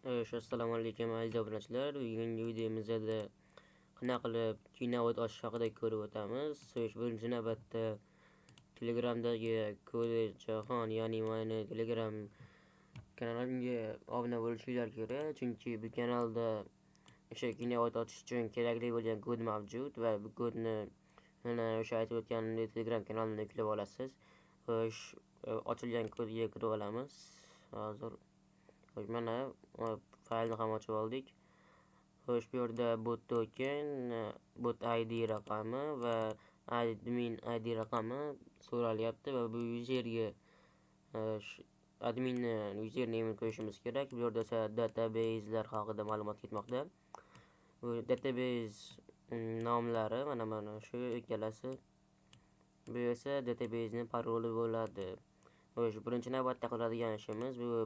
Assalomu alaykum aziz obunachilar. Bugungi videomizda qanaqa qilib Kinobot ochish haqida ko'rib o'tamiz. Birinchi navbatda Telegramdagi Kodi Jahon, ya'ni meni Telegram kanalimga obuna bo'lishinglar kerak, chunki bu kanalda o'sha Kinobot ochish uchun kerakli bo'lgan kod mavjud va bu kodni mana o'sha aytib o'tganimdek Telegram kanalimda yuklab olasiz. Xo'sh, ochilgan kodga kirib olamiz. Hozir xo'sh, mana faylni ham ochib oldik. Xo'sh, bu yerda bot token, bot ID raqami va admin ID raqami so'ralyapti va bu userga adminni username qo'yishimiz kerak. Bu yerda esa database'lar haqida ma'lumot ketmoqda. Bu database nomlari mana shu ikkalasi. Bu esa database'ning paroli bo'ladi. Xo'sh, birinchi navbatda qiladigan ishimiz bu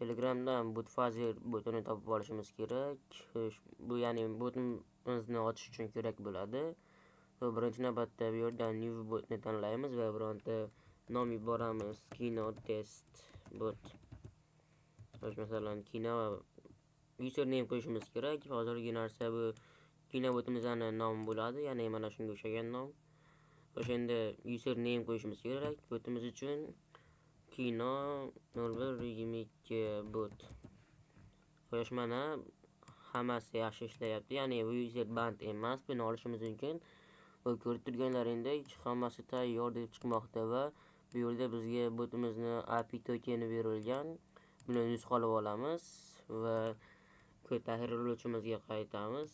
Telegramdan BotFather botini topib olishimiz kerak. Xo'sh, bu ya'ni botimizni ochish uchun kerak bo'ladi. Va birinchi navbatda bu yerdan new botni tanlaymiz va bironta nom yuboramiz. Kino test bot. Xo'sh, masalan, kino username qo'yishimiz kerak. Hozirgi narsa bu kino botimizning nomi bo'ladi, ya'ni mana shunga o'xshagan nom. Xo'sh, endi username qo'yishimiz kerak botimiz uchun. Kino 0122 bot. Xo'sh, mana hammasi yaxshi ishlayapti. Ya'ni bu user band emas, buni olishimiz mumkin. Va ko'rib turganlaringdek hammasi tayyor deb chiqmoqda va bu yerda bizga botimizni API tokeni berilgan. Buni nusxa olib olamiz va kod tahrirlovchimizga qaytamiz.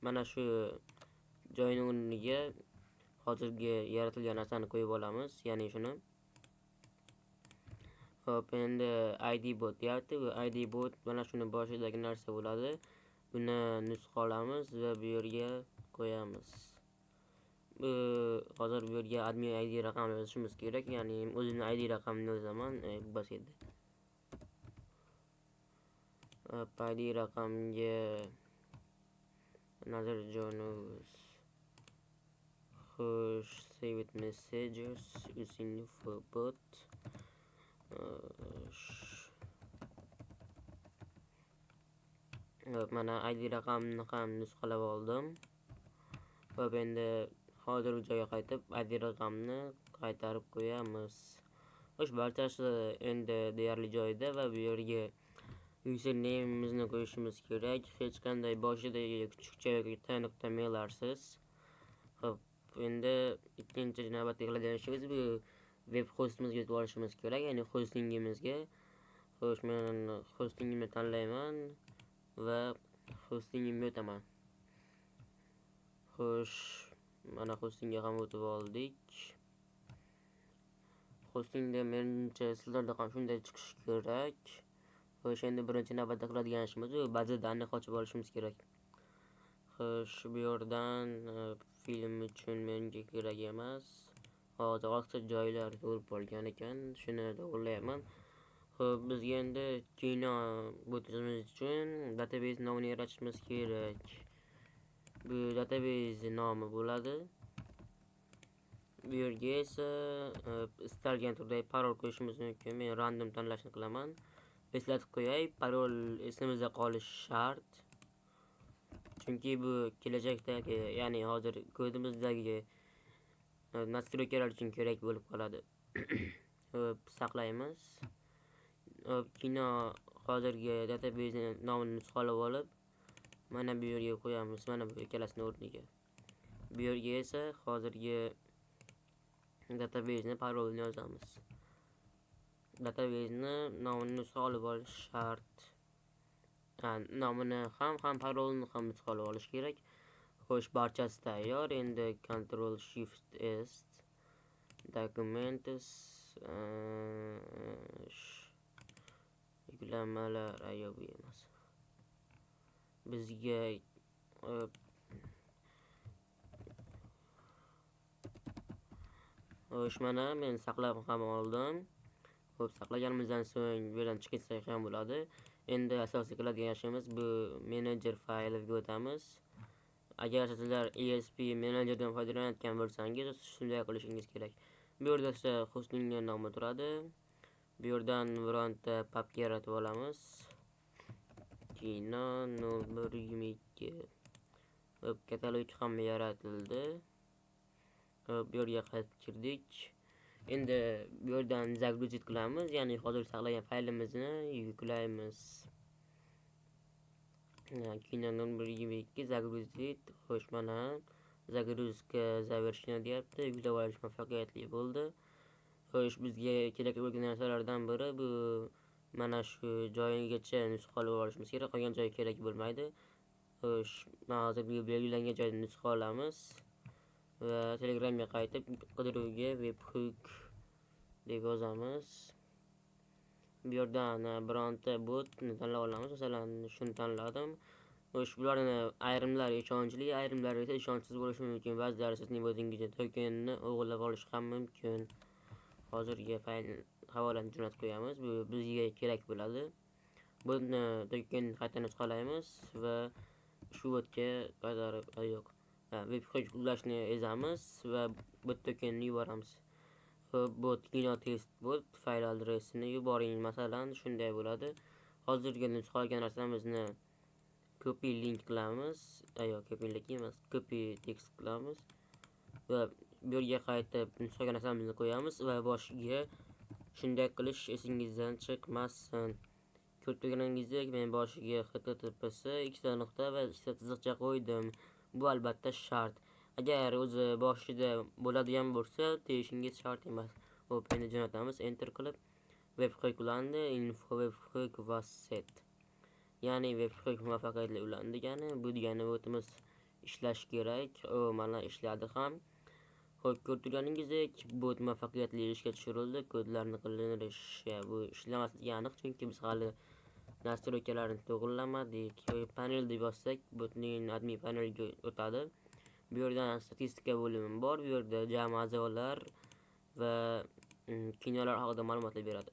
Mana shu joyning o'rniga hozirgi yaratilgan narsani qo'yib olamiz, ya'ni shuni. Xo'p, endi ID bot deyapti. Bu ID bot mana shuni boshidagi narsa bo'ladi. Buni nusxa olamiz va bu yerga qo'yamiz. Bu hozir bu yerga admin ID raqamini yozishimiz kerak, ya'ni o'zimni ID raqamimni yozaman, bas edi. Hop, ID raqamga Nazarjonov. Xo'sh, save messages using for bot. Hop, mana ID raqamini ham nusxalab oldim. Hop, endi hozirgi joyga qaytib ID raqamni qaytarib qo'yamiz. Xo'sh, barchasi endi deyarli joyida va bu yerga username'imizni qo'yishimiz kerak. Hech qanday boshidagi kuchukcha yoki t nuqta maillarsiz. Xo'p, endi ikkinchi navbatda qiladigan ishimiz bu web hostimizga yetib olishimiz kerak, ya'ni hostingimizga. Xo'sh, men hostingimni tanlayman va hostingimga o'taman. Xo'sh, mana hostingga ham o'tib oldik. Hostingda menimcha sizlarda ham shunday chiqishi kerak. Xo'sh, endi birinchi navbatda qiladigan ishimiz bu bazadan ochib olishimiz kerak. Xo'sh, bu yerdan film uchun menga kerak emas. Hozir ortiqcha joylar to'lib qolgan ekan, shuni to'g'rilayapman. Xo'p, bizga endi kino botimiz uchun database nomini yaratishimiz kerak. Bu database nomi bo'ladi. Bu yerga esa istalgan turdagi parol qo'yishimiz mumkin. Men random tanlashni qilaman. Eslatib qo'yay, parol esimizda qolishi shart. Chunki bu kelajakdagi, ya'ni hozir kodimizdagi nastroykalar uchun kerak bo'lib qoladi. Xo'p, saqlaymiz. Xo'p, kino hozirgi database nomini nusxa olib olib, mana bu yerga qo'yamiz, mana bu ikkalasini o'rniga. Bu yerga esa hozirgi databasening parolini yozamiz. Databasening nomini nusxa olib olish shart. Nomini ham parolini ham nusxa olib olish kerak. Xo'sh, barchasi tayyor. Endi Ctrl Shift S Documents yuklamalar, yo'q, bu emas. Bizga xo'sh, mana men saqlab ham oldim. Xo'p, saqlaganimizdan so'ng bu yerdan chiqib ketsak ham bo'ladi. Endi asosiy qiladigan ishimiz bu menejer fayliga o'tamiz. Agar sizlar ESP menejerdan foydalanayotgan bo'lsangiz, shunday qilishingiz kerak. Bu yerda esa hostingning nomi turadi. Bu yerdan bironta papka yaratib olamiz. Kino 0122. Hop, katalog ham yaratildi. Hop, bu yerga qaytib kirdik. Endi bu yerdan загрузить qilamiz, ya'ni hozir saqlagan faylimizni yuklaymiz. Kino 0122 загрузить. Xo'sh, mana загрузка завершена deyapti. Yuklab olish muvaffaqiyatli bo'ldi. Xo'sh, bizga kerak bo'lgan narsalardan biri bu mana shu joyigacha nusxa olib olishimiz kerak, qolgan joyi kerak bo'lmaydi. Xo'sh, mana hozir bu belgilangan joydan nusxa olamiz va Telegramga qaytib qidiruvga webhook deb yozamiz. Bu yerdan bironta botni tanlab olamiz. Masalan, shuni tanladim. Xo'sh, bularni ayrimlari ishonchli, ayrimlari esa ishonchsiz bo'lishi mumkin. Ba'zilari sizning botingizni tokenni o'g'irlab olishi ham mumkin. Hozirgi fayl havolani jo'natib qo'yamiz. Bu bizga kerak bo'ladi. Buni tokenni qayta nusxalaymiz va shu botga qaytarib, yo'q. Webhook ulashni ezamiz va bot tokenni yuboramiz. Xo'p, bot kino test bot fayl adresini yuboring. Masalan, shunday bo'ladi. Hozirgi nusxa olgan narsamizni copy link qilamiz. Yo'q, copy link emas, copy text qilamiz va bu yerga qaytib nusxa olgan narsamizni qo'yamiz va boshiga shunday qilish esingizdan chiqmasin. Ko'rib turganingizdek, men boshiga https ikkita nuqta va ikkita chiziqcha qo'ydim. Bu albatta shart. Agar o'zi boshida bo'ladigan bo'lsa, deyishingiz shart emas. Xo'p, endi jo'natamiz, enter qilib webhook ulandi, info webhook va set. Ya'ni webhook muvaffaqiyatli ulandi degani, bu degani botimiz ishlash kerak. O, mana ishladi ham. Xo'p, ko'rib turganingizdek, bot muvaffaqiyatli ishga tushirildi. Kodlarni qilinishi bu ishlamasligi aniq, chunki biz hali настройка larni to'g'rilamadik. Panel deb yozsak, botning admin paneliga o'tadi. Bu yerdan statistika bo'limi bor. Bu yerda jami a'zolar va kinolar haqida ma'lumotlar beradi.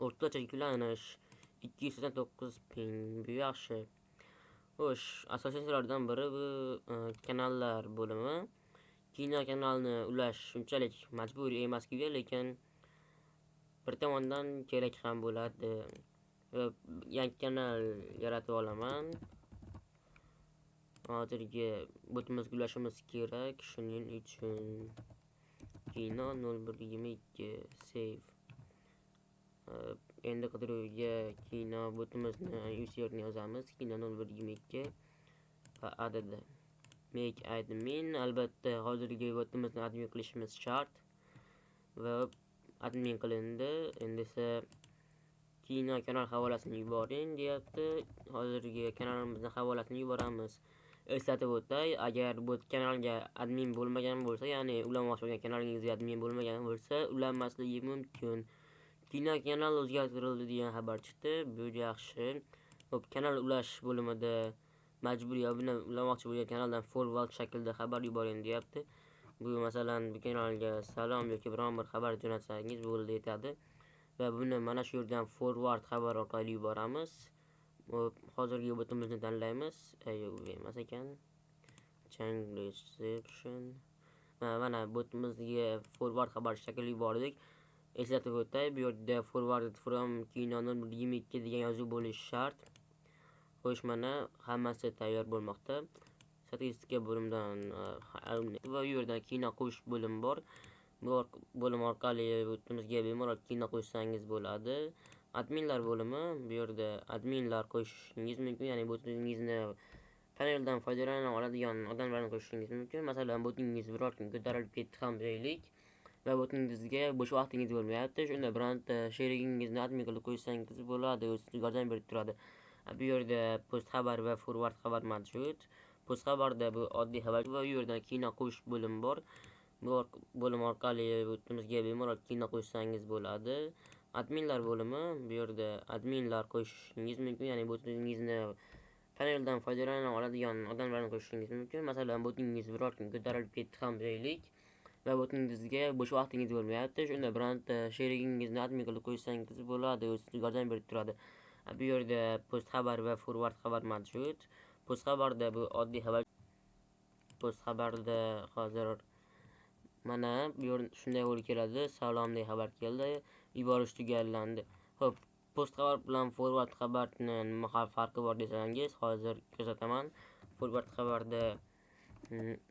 O'rtacha yuklanish 289 ping, bu yaxshi. Xo'sh, asosiy narsalardan biri bu kanallar bo'limi. Kino kanalini ulash unchalik majburiy emasligi, lekin bir tomondan kerak ham bo'ladi. Va yangi kanal yaratib olaman. Hozirgi botimizga ulashimiz kerak, shuning uchun kino 0122 save. Endi qidiruvga kino botimizni userni yozamiz, kino 0122 va add make admin. Albatta hozirgi botimizni admin qilishimiz shart va admin qilindi. Endi esa kino kanal havolasini yuboring deyapti. Hozirgi kanalimizni havolasini yuboramiz. Eslatib o'tay, agar bot kanalga admin bo'lmagan bo'lsa, ya'ni ulanmoqchi bo'lgan kanalingizga admin bo'lmagan bo'lsa, ulanmasligi mumkin. Kino kanal o'zgartirildi degan xabar chiqdi. Bu yaxshi. Xo'p, kanal ulash bo'limida majburiy obuna ulamoqchi bo'lgan kanaldan forward shaklida xabar yuboring deyapti. Bu masalan, bu kanalga salom yoki biron bir xabar jo'natsangiz bo'ldi, yetadi. Va buni mana shu yerdan forward xabar orqali yuboramiz. Xo'p, hozirgi botimizni tanlaymiz. Yo'q, bu emas ekan. Change reception. Mana botimizga forward xabar shaklida yubordik. Eslatib o'tay, bu yerda forward from kino 0122 degan yozuv bo'lishi shart. Xo'sh, mana hammasi tayyor bo'lmoqda. Statistika bo'limidan va bu yerdan kino qo'shish bo'limi bor. Bu bo'lim orqali botimizga bemalol kino qo'shsangiz bo'ladi. Adminlar bo'limi, bu yerda adminlar qo'shishingiz mumkin, ya'ni botingizni paneldan foydalana oladigan odamlarni qo'shishingiz mumkin. Masalan, botingiz biror kun ko'tarilib ketdi ham deylik va botingizga bo'sh vaqtingiz bo'lmayapti. Shunda bironta sherigingizni admin qilib qo'ysangiz bo'ladi, o'zi yordam berib turadi. Bu yerda post xabar va forward xabar mavjud. Post xabarda bu oddiy xabar va bu yerdan kino qo'shish bo'limi bor. Bu bo'lim orqali botimizga bemalol kino qo'shsangiz bo'ladi. Adminlar bo'limi, bu yerda adminlar qo'shishingiz mumkin, ya'ni botingizni paneldan foydalana oladigan odamlarni qo'shishingiz mumkin. Masalan, botingiz biror kun ko'tarilib ketdi ham deylik va botingizga bo'sh vaqtingiz bo'lmayapti. Shunda bironta sherigingizni admin qilib qo'ysangiz bo'ladi, o'zi yordam berib turadi. Bu yerda post xabar va forward xabar mavjud. Post xabarda bu oddiy xabar. Post xabarda hozir mana bu yer shunday bo'lib keladi. Salom degan xabar keldi. Yuborish tugallandi. Xo'p, Post xabar bilan forward xabarni nima farqi bor desangiz, hozir ko'rsataman. Forward xabarda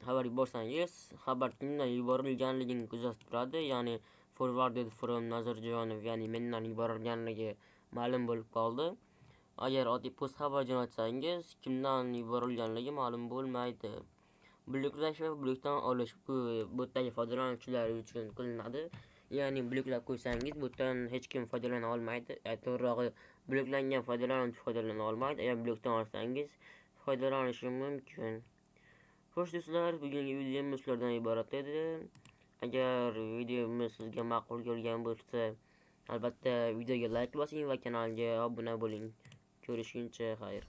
xabar yuborsangiz, xabar kimdan yuborilganligini kuzatib turadi, ya'ni forwarded from Nazirjonov, ya'ni mendan yuborilganligi ma'lum bo'lib qoldi. Agar oddiy post xabar jo'natsangiz, kimdan yuborilganligi ma'lum bo'lmaydi. Bloklash va blokdan olish bu botdagi foydalanuvchilar uchun qilinadi. Ya'ni bloklab qo'ysangiz, botdan hech kim foydalana olmaydi. To'g'rirog'i, bloklangan foydalanuvchi foydalana olmaydi. Agar blokdan olsangiz, foydalanishi mumkin. Xo'sh do'stlar, bugungi videomiz shulardan iborat edi. Agar videomiz sizga ma'qul kelgan bo'lsa, albatta videoga like bosing va kanalga obuna bo'ling. Ko'rishguncha xayr.